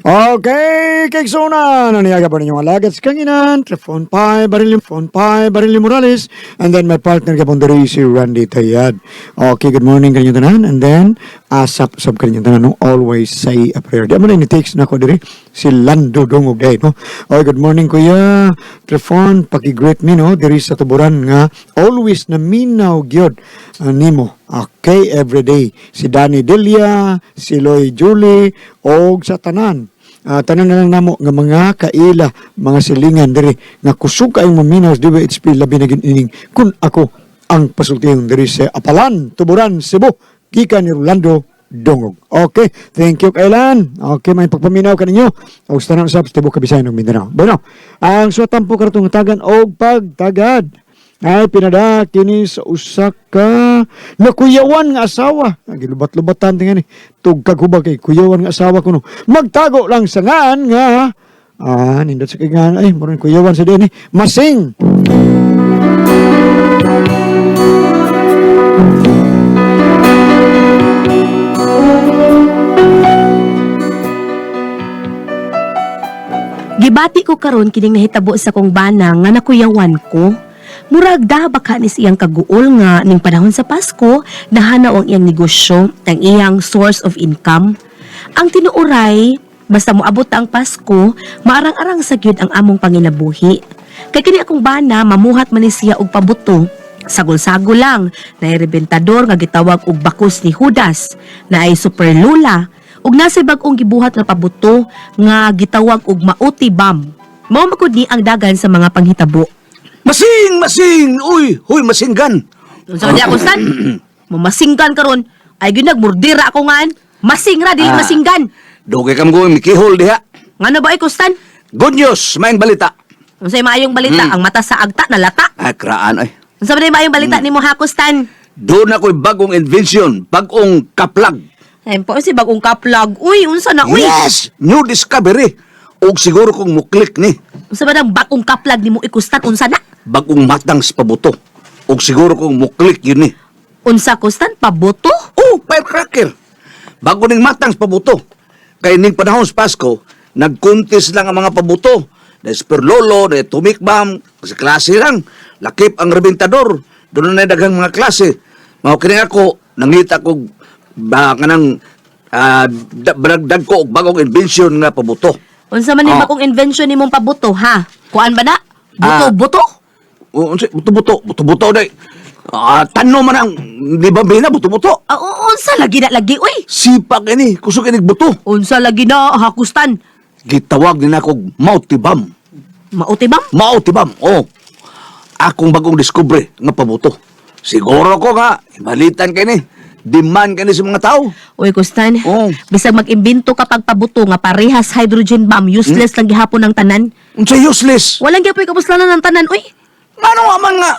Okay, kaigsuonan, niyaga po ninyong alagad sa kanginan, Trefon Pai, Barilio, Fon Pai, Barilio Morales, and then my partner gapon diri si Randy Tayad. Okay, good morning kaninyong tanan, and then asap sab kaninyong tanan, no? Always say a prayer. Di mo na ni-text na ko diri, si Lando Dungog day, no? Okay, good morning kuya Trefon, paki-greet me, no, diri sa tuburan nga always na minaw gyud nimo. Okay, every day. Si Danny Delia, si Loy Julie, og sa tanan. Tanan na lang namo nga mga kaila, mga silingan diri nga kusog kayong maminaw sa DWHP, labi na ining kun ako ang pasultihon diri sa Apalan, Tuburan, Cebu, gikan ni Rolando Dungog. Okay, thank you kailan. Okay, may pagpaminaw kaninyo. Og sa tanan usab sa tibuok Kabisayan ug Mindanao. Bueno, ang suwatan po karatong tagan og pagtagad ay pinada kini sa usa ka nakuyawan nga asawa. Gilubat-lubatan tingani. Tugkag hubag kay kuyawan nga asawa kuno. Magtago lang sa ngan nga nindot sa kay ngan ay murag kuyawan sa dinhi. Masing. Gibati ko karon kining nahitabo sa kong bana nga nakuyawan ko. Murag da baka ni siyang kaguol nga ning panahon sa Pasko nahanaw ang iyang negosyo, ang iyang source of income. Ang tinuoray, basta moabot ta ang Pasko, maarang-arang sa gyud ang among panginabuhi. Kay kini akong bana mamuhat man ni siya og pabuto. Sagol-sagol lang, naay rebentador nga gitawag og bakos ni Judas, naay super lula, ug nasa bag-ong gibuhat nga pabuto nga gitawag og mauti bam. Mao man ni ang dagan sa mga panghitabo. Masing, masing! Uy, huy, masinggan! Unsa man ako san? Mamasinggan karon. Ay gyud nagmurdira ako ngan. Masing ra dili masinggan. Dugay kam ko mikihol diha. Ngano ba ay kustan? Good news, maayong balita. Unsay maayong balita? Ang mata sa agta nalata. Ay, kraan ay. Unsa man maayong balita nimo ha kustan? Doon ako'y bagong invention, bagong kaplag. Ay po si bagong kaplag. Uy, unsa na uy? Yes, new discovery. Og siguro kong muklik ni, Unsa ba nang bagong kaplag nimo ikustan unsa na? Bagong matang sa pabuto. Og siguro kong muklik yun ni. Unsa kustan pabuto? Oh, firecracker. Bago ning matang sa pabuto. Kay ning panahon sa Pasko, nagkuntis lang ang mga pabuto. Na Esperlolo, na Atomic Bomb, kasi klase lang. Lakip ang rebentador. Doon na daghang mga klase. Mao kini ako, nangita ko ba kanang dagko og bagong invention nga pabuto. Unsa man ni bagong invention nimong pabuto ha? Kuan ba na? Buto buto? Oh, unsa buto-buto, buto-buto day. Tanno man ang di ba bina buto-buto. Unsa lagi na lagi uy? Sipak ini, kusog ini buto. Unsa lagi na hakustan? Gitawag ni nako Mautibam. Mauti bam? Mautibam, oh. Akong bagong discovery nga pabuto. Siguro ko nga, balitan kay ni. Demand kay ni sa mga tao. Uy, Kustan, bisag mag-imbento ka pagpabuto nga parehas hydrogen bomb, useless lang gihapon ang tanan. Unsa useless? Walang gyapoy kapuslanan ng tanan, uy. Ngano nga man nga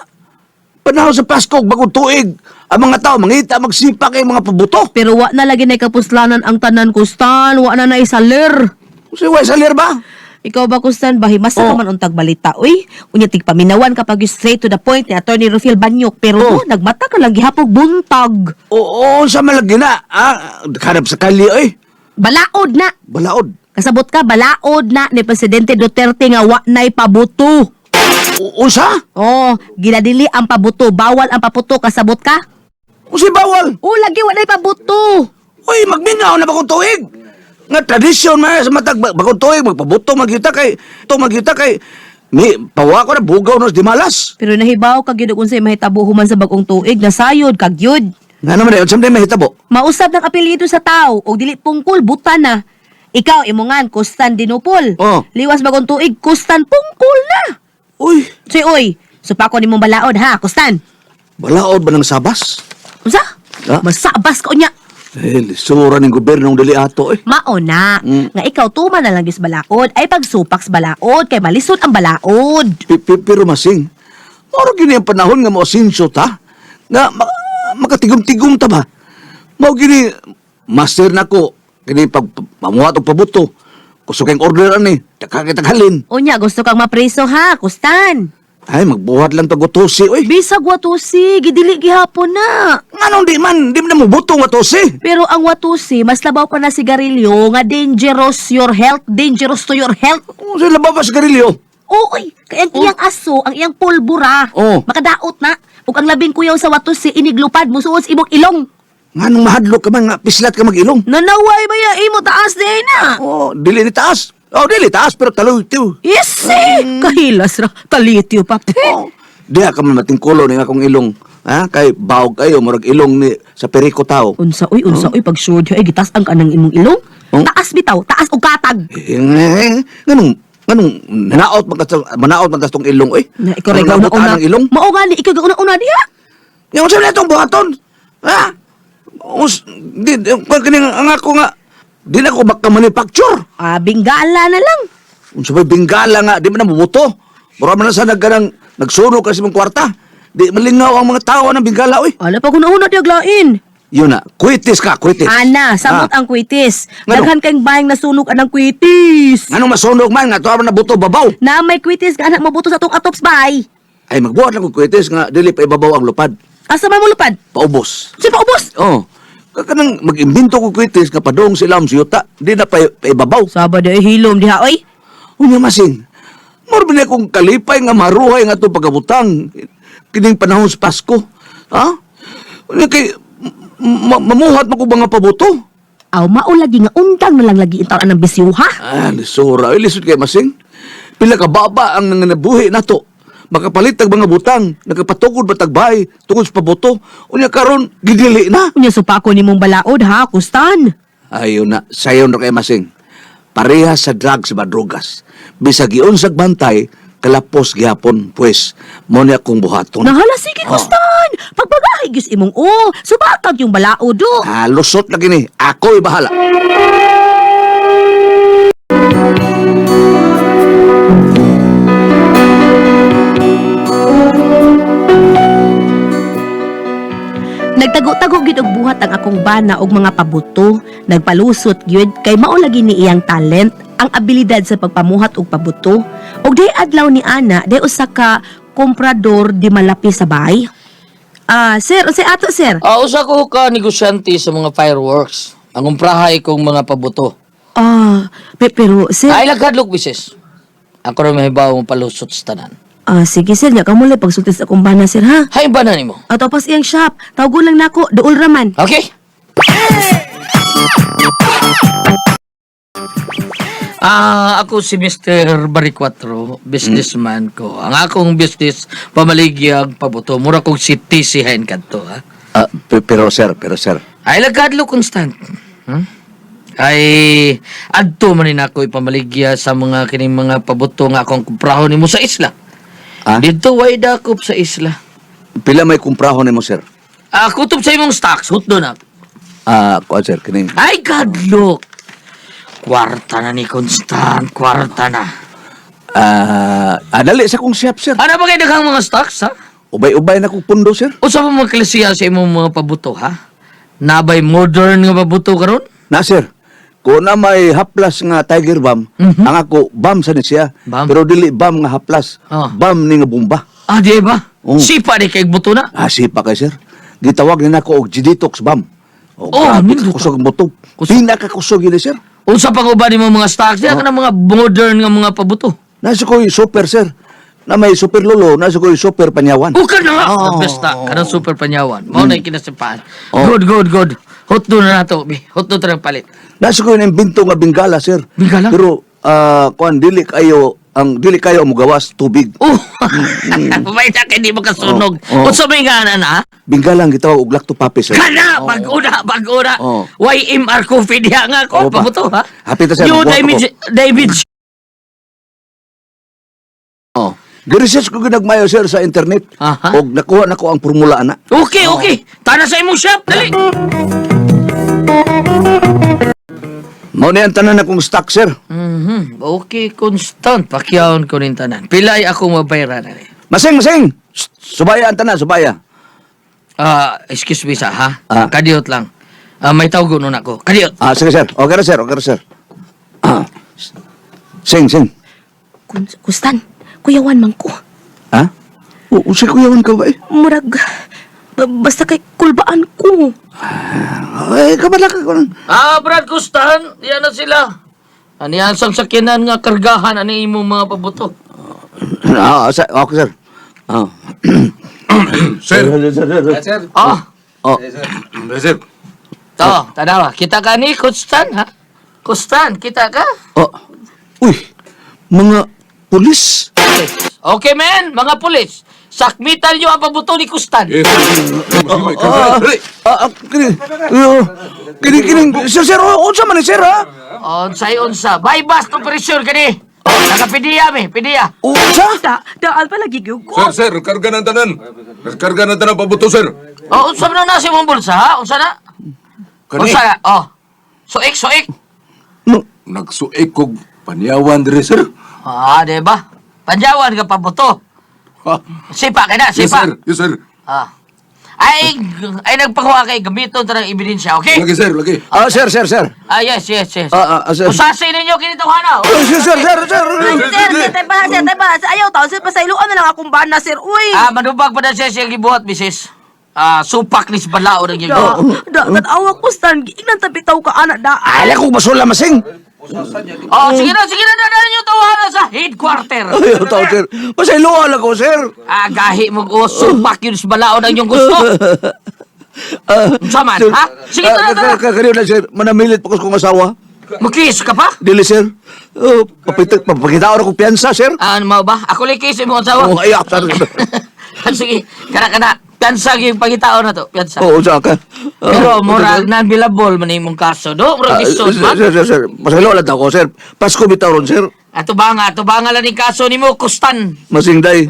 panahon sa Pasko bagong tuig, ang mga tao mangita magsipa kay mga pabuto. Pero wa na lagi na kapuslanan ang tanan, Kustan. Wa na na isaler. Unsa way salir ba? Ikaw ba, Kustan, bahimasa ka man untag balita, uy. Unya tigpaminawan kapag you straight to the point ni Attorney Rufil Banyok. Pero no, nagmata ka lang gihapog buntag. Oo, sa malagi na. Kanap sa kalye oy. Balaod na. Balaod. Kasabot ka, balaod na ni Presidente Duterte nga wa na'y pabuto. Unsa? Oh, ginadili ang pabuto, bawal ang paputo, kasabot ka? Unsa bawal? Oh, lagi wa na'y pabuto. Uy, magminaw na bagong tuig. Nga tradisyon man sa matag bagong tuig magpabuto magyuta kay to magyuta kay mi pawa ko na bugaw nos di malas. Pero nahibaw ka gyud kung unsay mahitabo human sa bagong tuig, nasayod ka gyud. Nga naman eh, unsa man mahitabo? Mausab ng apelyido sa tao og dili pungkol buta na. Ikaw imongan Kustan Dinupol. Liwas bagong tuig Kustan Pungkol na. Uy, Soy oy, supako nimong balaod ha, Kustan. Balaod ba ng sabas? Unsa? Ha? Masabas ka unya. Eh, lisura ning gobyernong dili ato eh. Mao na nga ikaw tuma na lang gyud sa balaod ay pagsupaks balaod kay malisod ang balaod. Pero masing, moro gini ang panahon nga moasinso ta, nga makatigom-tigom ta ba? Mao gini, master nako, kini pag pamuhat og pabuto, kusog kang order ani, takagitaghalin. Unya gusto kang mapreso ha, Kustan. Ay, magbuhat lang tag utusi, oy. Bisag watusi, gidili gihapon na. Nganong di man, di man na mubutong watusi. Pero ang watusi, mas labaw pa na sigarilyo nga dangerous your health, dangerous to your health. Oh, sila ba ba sigarilyo? Uy, kay ang iyang aso, ang iyang pulbura, Oh. makadaot na. Ug ang labing kuyaw sa watusi, iniglupad, musuod sa imong ilong. Nganong mahadlok ka man nga pislat ka mag-ilong? Nanaway ba ya imo taas di na? Oh, dili ni taas. Oh, dili taas pero taloy tiw. Yes, eh! Kahilas ra, talityo pa. Oh, diha ka man matingkulo ni akong ilong. Ha? Kay bawog kayo murag ilong ni sa periko tao. Unsa uy, pag sure ay gitas ang kanang imong ilong. Oh. Taas bitaw, taas og katag. Eh, eh, nganong nganong nanaot man ka manaot man ka sa tong ilong oy. Na ikaw ra Nganong una nabutaan una. ang ilong. Mao gani ikaw una una diha. Yang unsa na itong buhaton? Ha? Us, di, di, kung kining ang ako nga, di na ko maka-manufacture. Ah, binggala na lang. Unsa ba bingala nga, di man na mabuto. Mura man na sa nagkanang nagsunog kasi mong kwarta. Di malingaw ang mga tao ng bingala, oy. Ala pa una una diha glain. Yun na, kwitis ka, kwitis. Ana, samot Ah. ang kwitis. Ngano? Daghan kayong bayang nasunog anang kwitis. Nganong masunog man, nga tuwa man na buto babaw. Na may kwitis ka anak mabuto sa atong atops bay. Ay, magbuhat lang kong kwitis nga, dili pa ibabaw ang lupad. Asa man mo lupad? Paubos. Si paubos. Oh. Kakanang mag-imbento ko kwitis nga padong sila ang siyuta, di na pa, ibabaw. Saba di hilom diha oy. Unya masing, mura ba na akong kalipay nga maruhay nga itong pagkabutang kining panahon sa Pasko. Ha? Unya kay, mamuhat man ko ba nga pabuto? Aw mao lagi nga undang na lang lagi intaw anang bisyo ha. Ah, lisura. Ay, lisod kay masing. Pila ka baba ang nanganabuhi nato. Makapalit tag mga butang, nagapatugod ba tagbay, tungod sa pabuto. Unya karon gidili na. Unya supako nimong balaod ha, kustan. Ayon na, sayon na kay masing. Pareha sa drugs ba drogas. Bisag giunsag bantay, kalapos gihapon, pues, mo niya akong buhaton. Nahala sige Oh. kustan. Pagbagahi gyud imong o, subakag yung balaod do. Ah, lusot na gini. Ako'y bahala. Nagtago-tago gid og buhat ang akong bana og mga pabuto. Nagpalusot gyud kay mao lagi ni iyang talent ang abilidad sa pagpamuhat og pabuto. Og day adlaw ni ana, day usa ka komprador di malapi sa bay. Ah, sir, unsay ato sir? Ah, usa ko ka negosyante sa mga fireworks. Ang umprahay kong mga pabuto. Ah, pero sir, Ay laghadlok bisis. Ako ra mahibaw mo palusot sa tanan. ah sige sir, nya kamo lay pagsulti sa akong bana sir ha. Hay ba na nimo? Ato pas iyang shop, tawgon lang nako, duol ra man. Okay? Ah, ako si Mr. Baricuatro, businessman ko. Ang akong business pamaligyag pabuto. Mura kong si TC Hen kadto, ha. Ah, pero sir, pero sir. Ay laghadlok constant. Hmm? Ay adto man ni nako ipamaligya sa mga kining mga pabuto nga akong kumprahon nimo sa isla. Ah? Dito way dakop sa isla. Pila may kumprahon nimo sir? Ah, kutob sa imong stocks, hutdo na. Ah, kuan sir, kining Ay gadlok. Kwarta na ni Constant, kwarta na. Ah, dali sa kong shop sir. Ano ba kay daghang mga stocks ha? Ubay-ubay na kong pundo sir. Usa pa mga klasiya sa imong mga pabuto ha? Nabay modern nga pabuto karon? Na sir, kung na may haplas nga tiger bomb, ang ako bomb sa ni siya. Bomb? Pero dili bomb nga haplas, Oh. bomb ni nga bomba. Ah, di ba? Oo. Sipa di kay buto na. Ah, sipa kay sir. Gitawag ni nako og G-detox bomb. Oh, Oh, grabe nindot. ka kusog ang buto. Kusog. Pinakakusog yun eh, sir. Unsa pang uban nimo mga stocks? Di ka ng mga modern nga mga pabuto. Nasa ko'y super sir. Na may super lolo, nasa ko'y super panyawan. Uka na nga! Oh. The best na. Kanang super panyawan. Mao na yung kinasipaan. Oh. Good, good, good. Hotdo na nato, bi. Hotdo na palit. Nasa ko'y naimbento nga bingala sir. Bingala? Pero kuan dili kayo ang dili kayo ang mugawas tubig. Oh! Pabay na kay di makasunog. Oh. Oh. Unsa may nga na? Bingala ang gitawag og lacto papi sir. Kana! Pag-una, pag-una. Oh. YMR coffee diha nga ko. Oo pa. Pabuto, ha? Hapit na, sir. New Magbuhat damage, damage. Oh. Giresearch ko ginagmayo sir sa internet. Aha. Og nakuha nako ang formula ana. Okay, okay. Tana sa imong shop. Dali. Mao ni ang tanan akong stock sir. Okay, constant. Pakyawon ko rin tanan. Pilay ako mabayran na eh. Masing, masing. Shh, subaya ang tanan, subaya. Ah, excuse me sa, ha? Ah. Kadiyot lang. Ah, may tawag nun ako. Kadiyot. Ah, sige sir. Okay ra sir, okay ra sir. Ah. Sing, sing. Kustan, kuyawan man ko. Ha? O, unsay kuyawan ka ba eh? Murag, basta kay kulbaan ko. Ay, kabala ka ko. Ah, Brad Kustan, yan na sila. Ani ang sakyanan nga kargahan ani imong mga pabuto. Ah, sir. Okay, sir. Ah. Sir. Sir. Ah, Oh, Sir. to, tanawa. Kita ka ni Kustan, ha? Kustan, kita ka? oh. Uy, mga pulis. Okay, men, mga pulis. Sakmitan niyo ang pabuto ni Kustan. Yes, sir. Ah, ah, ah, kini, ah, kini, kini, sir, sir, oh, unsa man ni sir, ha? Onsay unsa. Bypass to pressure kani. Nagapidiya mi, pidiya. Unsa? Da, daal pa lagi gyud ko. Sir, sir, karga ng tanan. Karga ng tanan pabuto, sir. Oh, unsa man na si mong bulsa, ha? Unsa na? Kani. Unsa na? Oh. Suik, suik. No. Nagsuik kog panyawan diri, sir. Ah, di ba? Panjawan ka pabuto. Ha? Sipa ka na, Yes, sipa. sir. Yes, sir. Ah. Ay, ay nagpakuha kay gamiton tarang ebidensya, okay? Lagi, sir, lagi. Ah, sir, sir, sir. Ah, yes, yes, yes. Ah, ah, ah, sir. Usasi ninyo kinito hana. Oh, sir, sir, sir, sir. Ay, sir, sir, tay pa, sir, tay pa. Ayaw taon, sir, pasayloan na lang akong bana, sir. Uy! Ah, manubag pa na siya siyang gibuhat, misis. Ah, supak ni balao ng Da, iyong. da, tanawa ko, Stan. Giingnan tabi taw ka, anak, da. Ala ko basula masing. Oh, sige na, dala ninyo tawhana sa headquarter. Ay, tao, sir. Pasayloan ako, sir. Ah, gahi mo ko, supak yun sa balao ng iyong gusto. Ah, Unsa man, sir, ha? Sige, tara, ah, tara. Kaniyo na, sir. Manamilit pa ko sa kong asawa. Mukis ka pa? Dili, sir. Oh, papakita ako piyansa, sir. Ah, ano mao ba? Ako lang kiss mo asawa. Oh, ay, sir. Sige, kana kana. Piyansa gyud pangitaon na to, piyansa. Oo, sa ka. Oh, Pero murag non-billable man imong kaso, do? Murag Ah, isod sir, man. sir, sir, sir. Pasaylo lang ako, sir. Pasko bitaw ron, sir. Ato ba nga, ato ba nga lang ni kaso nimo kustan. Masing day.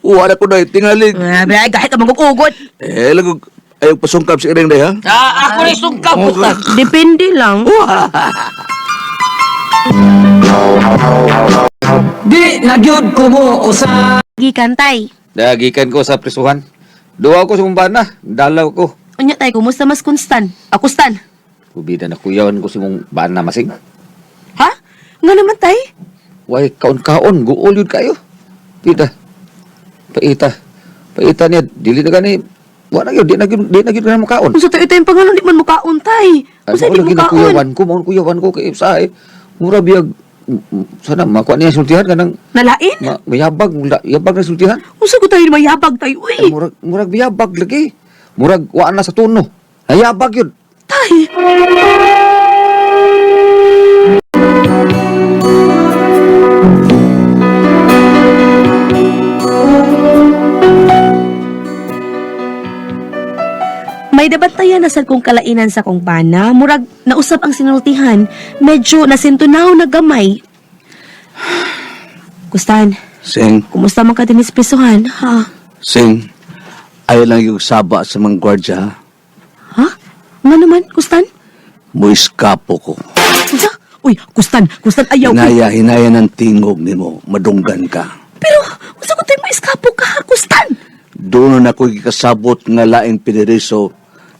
Uwa na ko day, tingali. Ah, ay, gahi ka mangugugot. Eh, lagog, ayaw pasungkap si Ireng day, ha? Ah, ako ni sungkap kustan. Depende lang. Di na gyud ko mo usa. Gikan, tay. Dagikan ko sa prisuhan. Duwa ko sa mong bana, dalaw ko. Unya, tay, kumusta mas kunstan? Ako, Stan. Kubida na kuyawan ko sa mong bana masing. Ha? Nga naman, tay? Way kaon-kaon, guol yun kayo. Pita. Paita. Paita niya, dili na gani. Wa na gyud, di na gyud na makaon. Unsa tayo tayong pangalan, di man mukaon, tay. Ay, Unsa mao di lagi na mukaon? kuyawan ko, mao kuyawan ko kay usahay. Mura biyag sana makuha niya sultihan kanang Nalain? ma, mayabag, yabag na sultihan. Unsa ko tayo mayabag, tay? Ay, Uy, murag murag biyabag lagi. Murag wa na sa tuno. Nayabag yun. tay. May dabantayan na sad kong kalainan sa kong bana. Murag nausap ang sinultihan. Medyo nasintunaw na gamay. Kustan, Sing, kumusta man ka dinis prisuhan, ha? sing. Ayaw lang yung saba sa mga gwardya, ha? Ha? Nga naman, Kustan? Muiskapo ko. Unsa? Uy, Kustan, Kustan, ayaw. Uy, Hinaya, hinaya ng tingog nimo, madunggan ka. Pero, unsa ko tayo maiskapo ka, ha, Kustan? Doon na ako'y gikasabot nga laing piniriso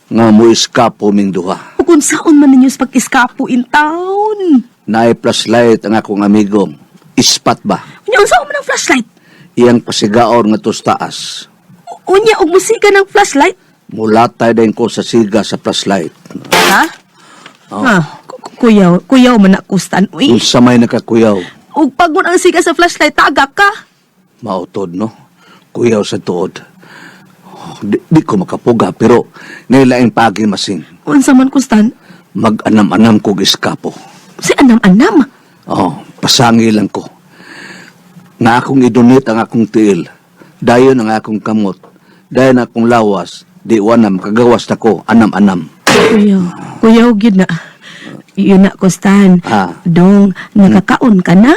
nga muiskapo ming duha. Ug unsaon man ninyo sa pag-iskapo in town? Naay flashlight ang akong amigo. Ispat ba? Unya, unsaon man ang flashlight? Iyang pasigaor nga tos taas. Unya, og musika ng flashlight? Mulatay din ko sa siga sa flashlight. Ha? Ha? Kuyaw, kuyaw man na, Kustan. Uy, Unsa may nakakuyaw, ug pag mo ang siga sa flashlight, taga ka. mautod no? Kuyaw sa tuod. Oh, di ko makapuga pero nilaing pagi masing. Unsa man, Kustan? Mag-anam-anam kog iskapo. Si anam-anam. Oh, pasangi lang ko. Nga akong idunit ang akong tiil. Dayon ang akong kamot. Dayon ang akong lawas. Di wa na makagawas na ko anam-anam. Kuyaw, kuyaw gyud na. Yun na, Kustan. Ah. Dong, nakakaon ka na?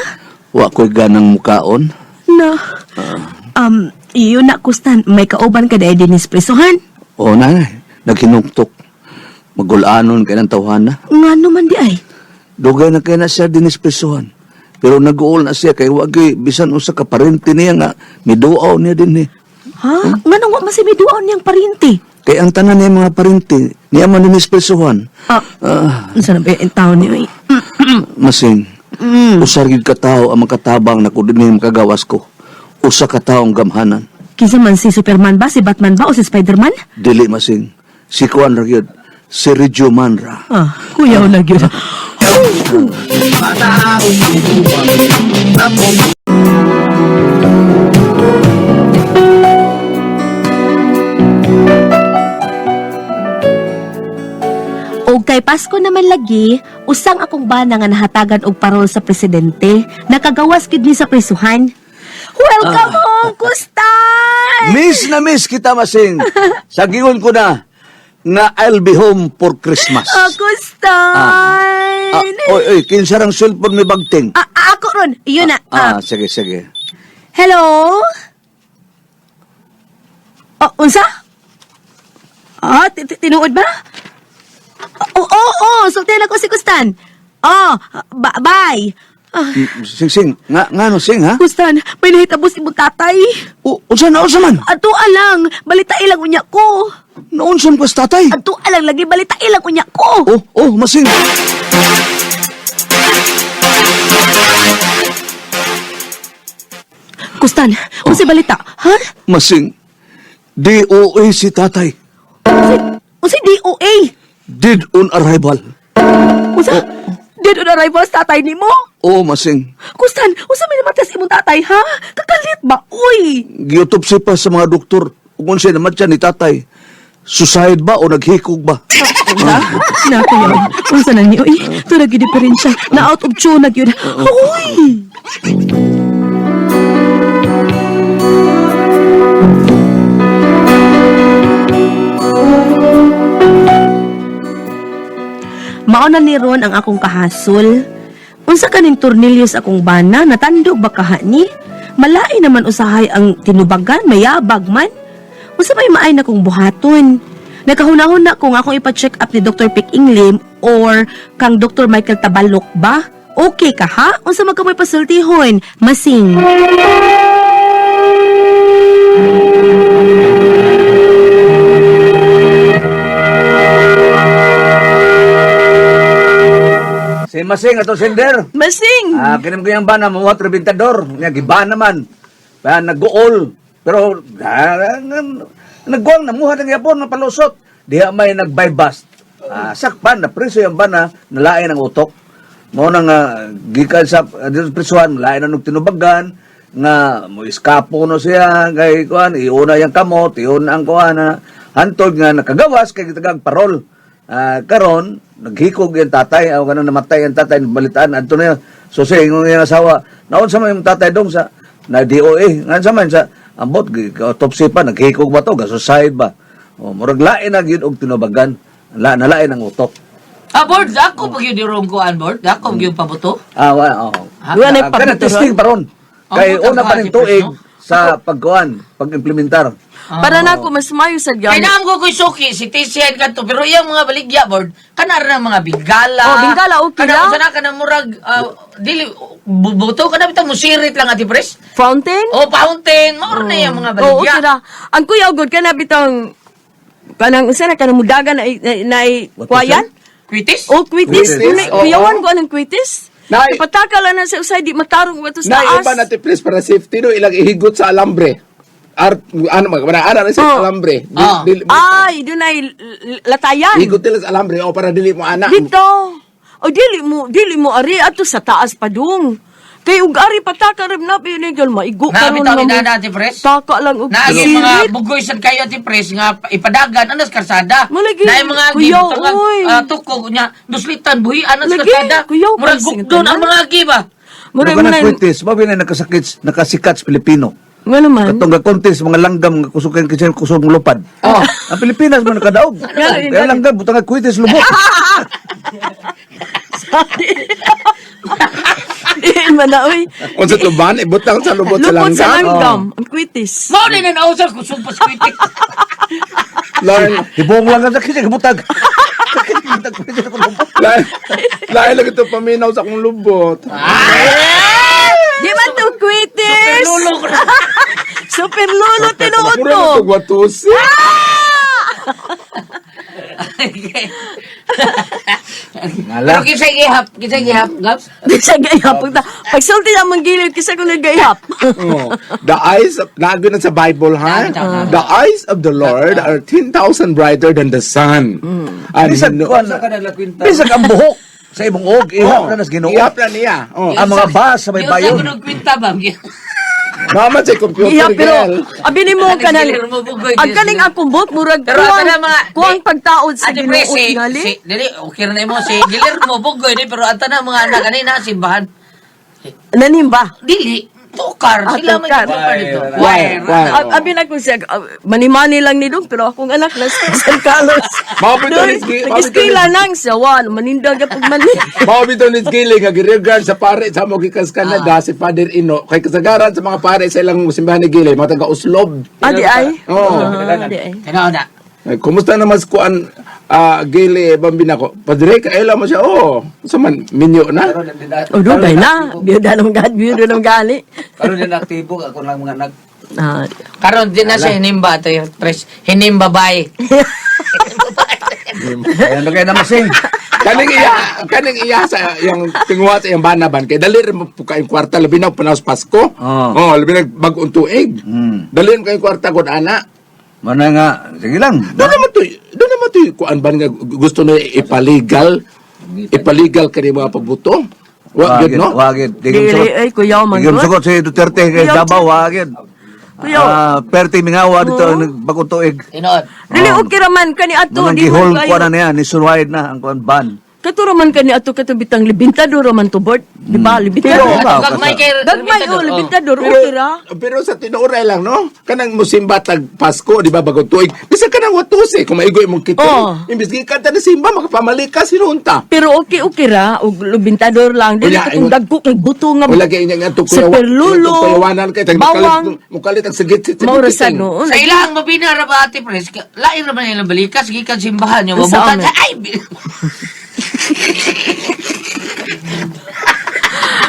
Wa ko'y ganang mukaon. Na. Yun na, Kustan. May kauban ka dahil dinis presohan. O na, naghinuktok. Magulanon kay ng tawhana. Nga naman di ay. Dugay na kay na siya dinispresohan. Pero nag-uol na siya kay wagi bisan usa ka parente niya nga miduaw niya din ni. Ha? Nga nang wa masimiduan niyang parinti. Kay ang tanan niya mga parente niya man dinispresohan. Ah, Ah, unsa na ba yung taon niyo eh? masing. Usar gyud ka tawo ang makatabang na kundi niya makagawas ko. Usa ka taong gamhanan. Kinsa man si Superman ba, si Batman ba o si Spiderman? Dili masing. Si Kuan ra gyud. Si Regio Manra. Ah, kuyaw na gyud. Og kay Pasko naman lagi, usang akong bana nga nahatagan og parol sa presidente, nakagawas gid ni sa prisuhan. Welcome home, Kustan! Miss na miss kita masing. Sa gigon ko na nga I'll be home for Christmas. Oh, Kustan! Ah, oy, oy, kinsa rang cellphone may bagting? Ah, ako ron. Yun na. Ah, sige, sige. Hello? Oh, unsa? Ah, tinuod ba? Oo, oh, oh, sultihan ako si Kustan. Oh, bye. Ah, Sing, sing. Nga, nga no, sing, ha? Kustan, may nahitabo si imong tatay. O, unsa na, unsa man? Ato alang, balita ilang unya ko. Naunsan pa sa tatay? Ato alang lagi balita ilang unya ko. Oh, oh, masing. Kustan, unsa balita? Ha? Masing. DOA si tatay. Unsa DOA? Dead on arrival. Unsa? Dead on arrival sa tatay nimo? Oh, masing. Kustan, unsa may namatay sa imong tatay, ha? Kakalit ba? Uy! Giotopsy pa sa mga doktor. Kung unsay naman siya ni tatay. Suicide ba o naghikog ba? Nako yun. Unsa na niyo, uy? Ito na gyud diferensya. Na out of tune na gyud. Uy! Mao na ni Ron ang akong kahasol. Unsa kaning tornilyo sa akong bana, natandog ba kaha ni? Malain naman usahay ang tinubagan, mayabag man. Unsa may maay na kong buhaton? Nakahunahon na kung akong ipa-check up ni Dr. Pick Inglim or kang Dr. Michael Tabalok ba? Okay ka ha? Unsa man kamoy pasultihon? Masing. Si Masing ato sender. Masing! Ah, kinim ko yung bana mo rebentador. Nga giba naman. Pa nagguol. Pero nagguang namuha ng yapon ng palusot. Diha may nag-buy bust. Ah, sakpan na preso yung bana nalain ang utok. Mao na nga gikan sa dito sa prisuhan lain na tinubagan nga mo iskapo no siya kay kuan iuna yang kamot iuna ang kuan na hantod nga nakagawas kay gitagag parol. Ah, karon naghikog yung tatay aw kanang namatay ang tatay balitaan adto na yun. So siya ingon yung asawa naon sa man yung tatay dong sa na DOA ngan sa man sa ambot autopsy pa naghikog ba to gasuicide ba o murag lain na gyud og tinubagan la nalain ang utok. Ah, board, ako pag yun irong ko, board. Ako pag yun pabuto. Ah, wa oh. Ha? Wala na Ah, kana pabuto testing pa ron. Kay Ang una pa butang ning ka, tuig no? sa pagkuan, pag-implementar. Para na ako mas mayo sa Kaya gamit. naam ko ko'y suki, si TCN kanto, pero iyang mga baligya, board, kanara ng mga bigala. Oh, bigala, okay kana, lang. Kana, kana murag, dili, buto, kana bitang musirit lang, ati pres. Fountain? O, fountain, mauro na iyang mga Oo, baligya. okay ra. Ang kuya ugod kana bitang kanang usa na kanang mudagan na na, na What kwayan? Kwitis? O kwitis. Kwitis, Tunay, oo. Kuyawan ko anang kwitis. Nay. Pataka lang na sa usay di matarong ba to sa Na taas. iba na please para safety no ilang ihigot sa alambre. Art ano mag ana ana sa Oh. alambre. Di, Ah. dili- Ay, dunay latayan. Higot nila sa alambre o para dili mo ana. Dito. O dili mo ari ato sa taas pa dong. Kay ug ari pataka rin na pinigil maigo Na, karon bitaw nga ni mo. Nana, ati pres. Taka lang og Na yung mga sirit. bugoy sad kayo ati pres nga ipadagan anas karsada. Malagi, Na yung mga kuyaw, gibutang oy. tukog nya duslitan buhi anas Lagi, karsada. kuyaw, Murag pansin gugdon ang tanan. mga gi ba. Murag Mura mo na na mao na nakasakit nakasikat sa Pilipino. Nga naman. Katong ga-contest mga langgam nga kusukan kasi kusog ng lupad. Oh. Ang Pilipinas man nakadaog. Kaya langgam butang nga kwitis lubot. Diin man na oy. Unsa to ban ibutang sa lubot sa Lupot sa langgam. langgam. Ang kwitis. Mao ni na sa kusog pas kwitis. Lain Hibong lang ka sa butag. Butag kwitis ako lubot. lain lain lagi to paminaw sa akong lubot. Di man to kwitis. Lulo ko na. Super lulo tinuod Mura to. na to gwatusi. Pero kinsay gihap, kinsay gihap, Gabs? Di siya gaihap. Pagsulti na mong gilid, kisa ko naggaihap. Oh. The eyes of, nago na sa Bible, ha? The eyes of the Lord are 10,000 brighter than the sun. And he Bisag kuan. Bisag ang buhok sa imong og ihap na nas Ginoo. Ihap na niya. Oh. Ang mga bas sa may Yung sa bayon. kunong kwinta ba? Mama sa computer Iya, pero girl. abi nimo kanang ang kaning akong bot murag Pero ato kuwang na mga kuwang pagtaod sa Ate Pre, Ginoo si, tingali. si, dili, okay na mo, si Guillermo Bugoy, di, pero ata na mga anak kanina, simbahan. Nanimba. Dili, tukar, Ah, sila may tukar. tukar dito. Wire, wire. Abi na ko siya manimani lang ni dong pero akong anak na sa San Carlos. Mao bitaw ni mao Nag-eskwela nang siya wan manindag pag mani. Mao bitaw ni Gili nga giregard sa pare sa mo gikas Canada si Father Ino kay kasagaran sa mga pare sa ilang simbahan ni Gili mga taga Oslob. Adi ay. Oo. Ah, di ay. Tanaw na. Ay, kumusta naman sa kuan Gili bambina ko? Padre kaila mo siya. Oh, sa man minyo na. Oh, dugay na. Biyuda nang gani, biyuda nang gani. Karon din aktibo ako lang mga anak. Ah, Karon din na siya hinimba, Ate Pres. Hinimba bay. Ayan na kayo namasing. Kaning iya sa yang tinguha sa iyang banaban kay dali ra mo po kayong kwarta labi na panahon sa Pasko. Oo. Oh, labi na bag-ong tuig. Dali ra mo kayong kwarta gud ana. Mana nga, sige lang. Doon naman to, kuan ba nga gusto na ipaligal, ipaligal kani mga pagbuto. Wa gyud no? Wagid. Dili ay kuyaw man Digim gud. sugot si Duterte kay Kuyaw, Davao, wagid. Kuyaw. Ah, perti mingawa dito nagbago tuig. Tinood. Dili okay ra man kani ato Manang di man gihol kayo. ko na niya, nationwide na ang kuan ban. Kato ra man kani ato kato bitang libintador ra man to board, di ba? Libintador. Pero- Ikaw, Gagmay kay Gagmay oh, libintador okay ra. Pero sa tinuoray lang no, kanang musimba tag Pasko, di ba bagong tuig. Bisan kanang watuse kung maigo imong kito. Oo. Imbis gikan ta na simba makapamali ka sinunta. Pero okay okay ra og libintador lang dili Wala, katong ingon- dagko kay buto nga. Wala kay inyang atong Sa perlulo, kuyawanan kay tag bawang. mukalit ang sigit sa Mao ra sa noon. Sa ilang mabina ra ba Ate Pres? Lain ra man ilang balikas gikan simbahan niyo. Sa Mabutan amin. sa ay.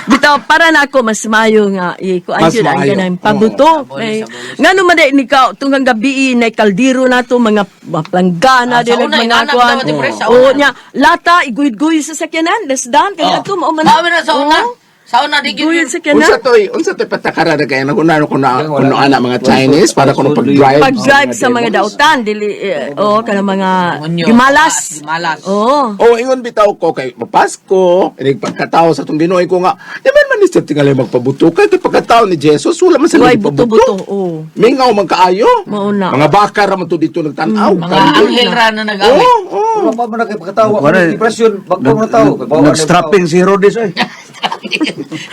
Bitaw para na ako mas maayo nga ikuan Mas jud ang maayo. kanang pabuto. Oo. Kay ngano man day ni ka tunggang gabi na kaldero na to mga planggana Ah, sa dili una, mga inaanak kuan. daw, Ate Pres, sa Oo una. nya lata iguid-guid sa sakyanan dasdan kay ato mao man. Mao man na sa una. Oo. Sa una di gyud. Guyod sa sakyanan. Unsa toy patakara na kay nagunano kuno kuno ana mga Chinese para kuno pag-drive Pag-drive sa mga dautan dili eh, oo kanang mga Demonyo. gimalas. Gimalas. Oo. Oh, ingon bitaw ko kay Pasko, inig pagkatao sa tong Ginoo ko nga, di man man ni sa tingali magpabuto kay pagkatao ni Jesus wala man sila Way nagpabuto. buto-buto. Oo. Mingaw man kaayo. Mao na. Mga baka ra man to dito nagtan-aw. Mga anghel ra na nag-awit. Oo, oo. Wala pa man na kay pagkatawa, Kuan na- depression, bago mo na tao. Nag-strapping si Herodes oy.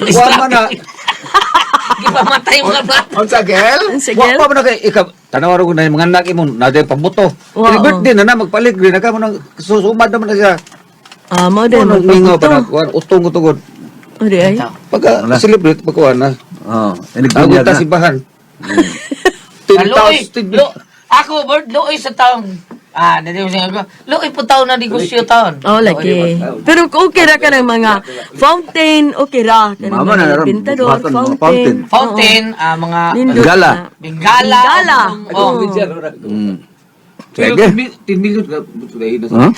Wa man na. Gipamatay mga bata. Unsa gel? Sige. Wa pa man na kay ikaw tanaw ra ko na yung mga anak imo na day pabuto. Wa, Ini oh. birthday na na magpalit gid na ka mo nang susumad naman na siya. Ah, mao din Mo mingaw pa na magpabuto. kuan utong utong. O di ay. Pagka celebrate pagkuan na. Oh, inig Agot ta simbahan. Luoy, 10,000 ako, Bert, luoy sa taong, ah, nadi mo siya, luoy po taon na negosyo taon. Oh, lagi. Pero okay ra ka ng mga fountain, okay ra. Kanang Mama na, mga pintador, buhaton, mga fountain. fountain. Fountain, ah, mga Nindot Bengala. na. Bengala. Bengala. Oh, Pero Sige. 10 million ka sudahin na. Huh?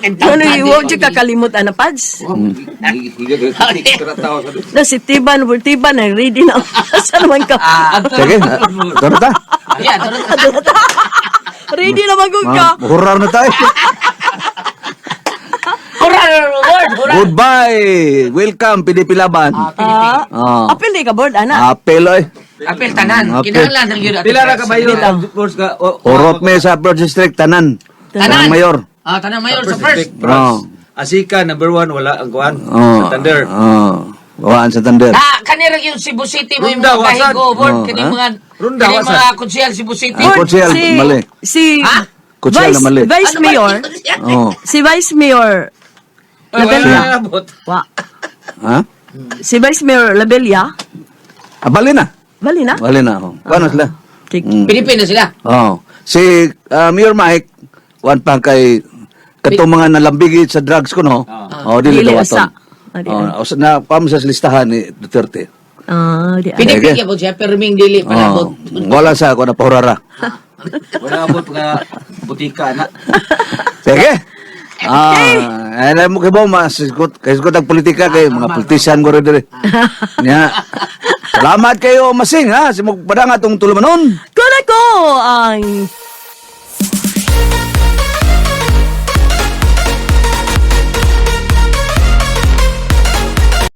Ano, huwag dyan kakalimot, ana, Pads. Na si Tiban, Tiban, ang ready na. Saan naman ka? Sige, tara ta. Yeah, tara. Ready na magong ka. Hurar na tayo. Hurra, Lord, hurra. Goodbye. Welcome PDP Laban. Ah, Ah. apil di ka, board, ana. Apel oy. Apel tanan, Apel. kinahanglan ng yun. Ate Pila ra Pres. ka mayor boss ka. Urot me sa First District tanan. Tanan. Tanang mayor. Ah, tanan mayor sa first. Oh. Asika number 1 wala ang kuan. Oh. Santander. Oh. Waan sa Thunder. Ah, kanira yung Cebu City mo yung Runda, mga wasan. kahigo, board, Oh, kani ha? mga Runda, kani wasan. mga konsyal Cebu City. Ah, Kutsil, si, mali. Si Ha? Kutsil Vice, na mali. Vice Ano ba Mayor, yun? Oh. si Vice Mayor Labella. Abot. Wa. Ha? Si Vice Mayor Labella, Ah, bali na. bali na? Bali na. Oh. Kuan na sila. Kik- Pilipino sila. Oh. Si Mayor Mike, kuan pa kay katong mga nalambigit sa drugs ko no. Oh, dili Dili daw usa. aton. Ah, di Oh, usa na pam sa listahan ni Duterte. Ah, di ay. Pinipig po siya, pero ming dili Oh, palabot. wala sa ako na pahurara. Wala abot nga butika na. Sige. Ah, alam mo kay bo mas kay sigot ang politika kay mga politician ko rin diri. Nya. Salamat kayo masing ha, simog padang atong tulumanon. Kuna ko ang